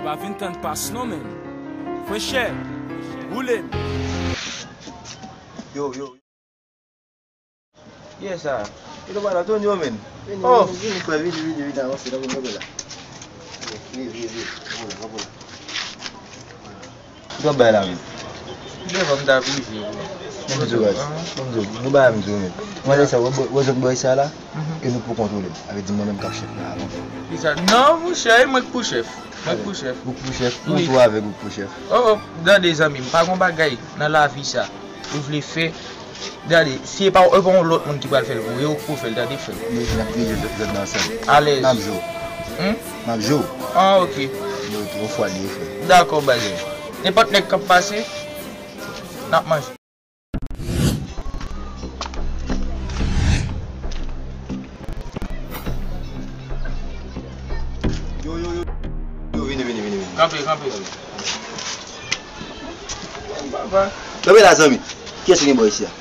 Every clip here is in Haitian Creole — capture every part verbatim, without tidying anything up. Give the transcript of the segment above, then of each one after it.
Pa vin tann pas non, men. Frenchè, woule m. Yo, yo. Kiyès sa? Kite w pale, Tonyo, men. Vini, oh, vini, vini, frè, vini, vini, vini, avanse, nan moun la. Vini, vini, vini. Vini, vini. Kòb bay la menm. Devan m t ap rive. Ban m di w, baz. Ban m di w, nou bay la, m di w menm. Mwen, lè sa, wè, wè zòn bòy sa la, ke nou pou kontwole l. Sa vle di mwen menm k ap chèf la, alò. Kisa? Non, monchè, e mwen k pou chèf. Mwen k pou chèf. Ou k pou chèf, ou tou avèg ou k pou chèf. Oh, oh, gade, zanmi m, pa gon bagay nan lavi sa ou vle fè. Gade, si e pa, e pa yon lòt moun ki pral fè l pou ou, e ou k pou fè l, tande, frè m. Nou, n ap dirije zòt, zòt nan ansanm. Alèz. N ap jwe. Hmm? N ap jwe. Ah, ok. Ok, yon fwa li ye, frè. Dakò, baz. Nenpòt nèg k ap pase, n ap manje. Yo, yo, yo. Yo, vini, vini, vini, vini. Kanpe, kanpe. Kanpe la, zanmi. Kiyès ki gen bò isi a?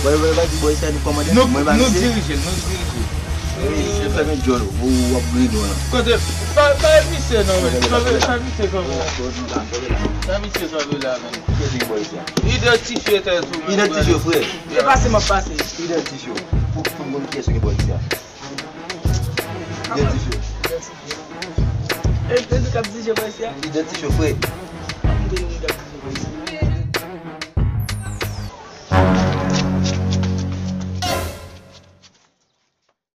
Bò, bò, bò, di bò isi a, nou kòmande, nou, mwen pa nou vini. Dirije l, nou dirije l. Wi, se fèmen djòl ou, ou w ap griyen nou la. Kote, pa, pa misye non, men. Kanpe, pa misye kanpe la. Pa misye kanpe la, men. Kiyès ki gen bò isi a? Idantifye tèt ou, men. Idantifye, frè. E pase m ap pase. Idantifye w. Pou, pou m konn kiyès ki gen bò isi a. Idantifye w. E, e nou k ap dirije bò isi a? Idantifye w, frè.